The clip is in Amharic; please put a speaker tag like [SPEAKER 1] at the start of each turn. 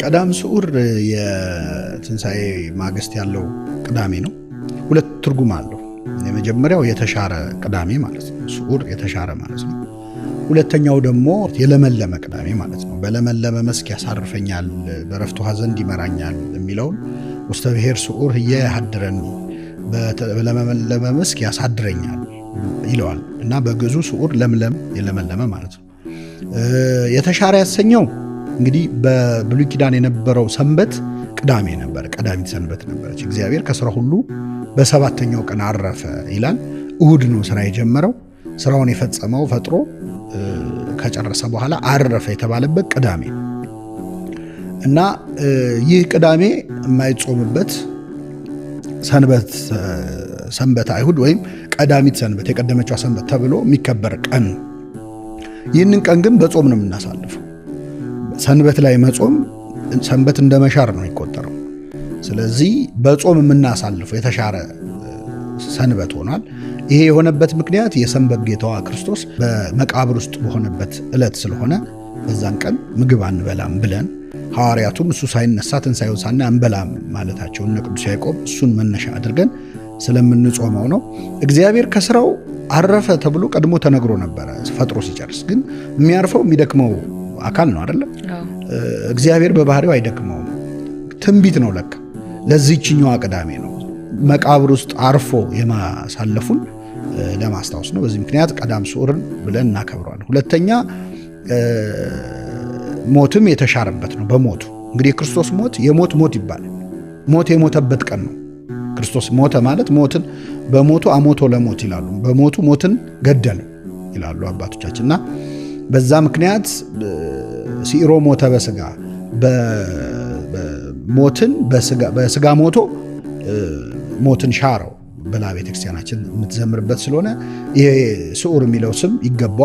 [SPEAKER 1] ቀዳም ስዑር የትንሣኤ ማግስት ያለው ቅዳሜ ነው። ሁለት ትርጉም አለው። የመጀመሪያው የተሻረ ቅዳሜ ማለት ነው። ስዑር የተሻረ ማለት ነው። ሁለተኛው ደግሞ የለመለመ ቅዳሜ ማለት ነው። በለመለመ መስክ ያሳርፈኛል፣ በረፍት ውኃ ዘንድ ይመራኛል የሚለውን ውስተ ብሔር ስዑር ህየ ያሳድረኒ፣ በለመለመ መስክ ያሳድረኛል ይለዋል እና በግዕዙ ስዑር ለምለም የለመለመ ማለት ነው። የተሻረ ያሰኘው እንግዲህ በብሉይ ኪዳን የነበረው ሰንበት ቅዳሜ ነበር። ቀዳሚት ሰንበት ነበረች። እግዚአብሔር ከስራ ሁሉ በሰባተኛው ቀን አረፈ ይላል። እሁድ ነው ስራ የጀመረው። ስራውን የፈጸመው ፈጥሮ ከጨረሰ በኋላ አረፈ የተባለበት ቅዳሜ እና ይህ ቅዳሜ የማይጾምበት ሰንበት ሰንበት አይሁድ ወይም ቀዳሚት ሰንበት የቀደመችዋ ሰንበት ተብሎ የሚከበር ቀን። ይህንን ቀን ግን በጾም ነው የምናሳልፈው። ሰንበት ላይ መጾም ሰንበት እንደ መሻር ነው የሚቆጠረው። ስለዚህ በጾም የምናሳልፈው የተሻረ ሰንበት ሆኗል። ይሄ የሆነበት ምክንያት የሰንበት ጌታዋ ክርስቶስ በመቃብር ውስጥ በሆነበት ዕለት ስለሆነ በዛን ቀን ምግብ አንበላም ብለን፣ ሐዋርያቱም እሱ ሳይነሳ ትንሣኤውን ሳናይ አንበላም ማለታቸው እነ ቅዱስ ያዕቆብ እሱን መነሻ አድርገን ስለምንጾመው ነው። እግዚአብሔር ከስራው አረፈ ተብሎ ቀድሞ ተነግሮ ነበረ ፈጥሮ ሲጨርስ። ግን የሚያርፈው የሚደክመው አካል ነው አይደለም? እግዚአብሔር በባህሪው አይደክመውም። ትንቢት ነው ለካ ለዚህችኛዋ ቅዳሜ ነው መቃብር ውስጥ አርፎ የማሳለፉን ለማስታወስ ነው። በዚህ ምክንያት ቀዳም ስዑርን ብለን እናከብረዋለን። ሁለተኛ ሞትም የተሻረበት ነው። በሞቱ እንግዲህ የክርስቶስ ሞት የሞት ሞት ይባላል። ሞት የሞተበት ቀን ነው። ክርስቶስ ሞተ ማለት ሞትን በሞቱ አሞቶ ለሞት ይላሉ። በሞቱ ሞትን ገደለ ይላሉ አባቶቻችን እና በዛ ምክንያት ሲሮ ሞተ በስጋ፣ ሞትን በስጋ ሞቶ ሞትን ሻረው ብላ ቤተክርስቲያናችን የምትዘምርበት ስለሆነ ይሄ ስዑር የሚለው ስም ይገባዋል።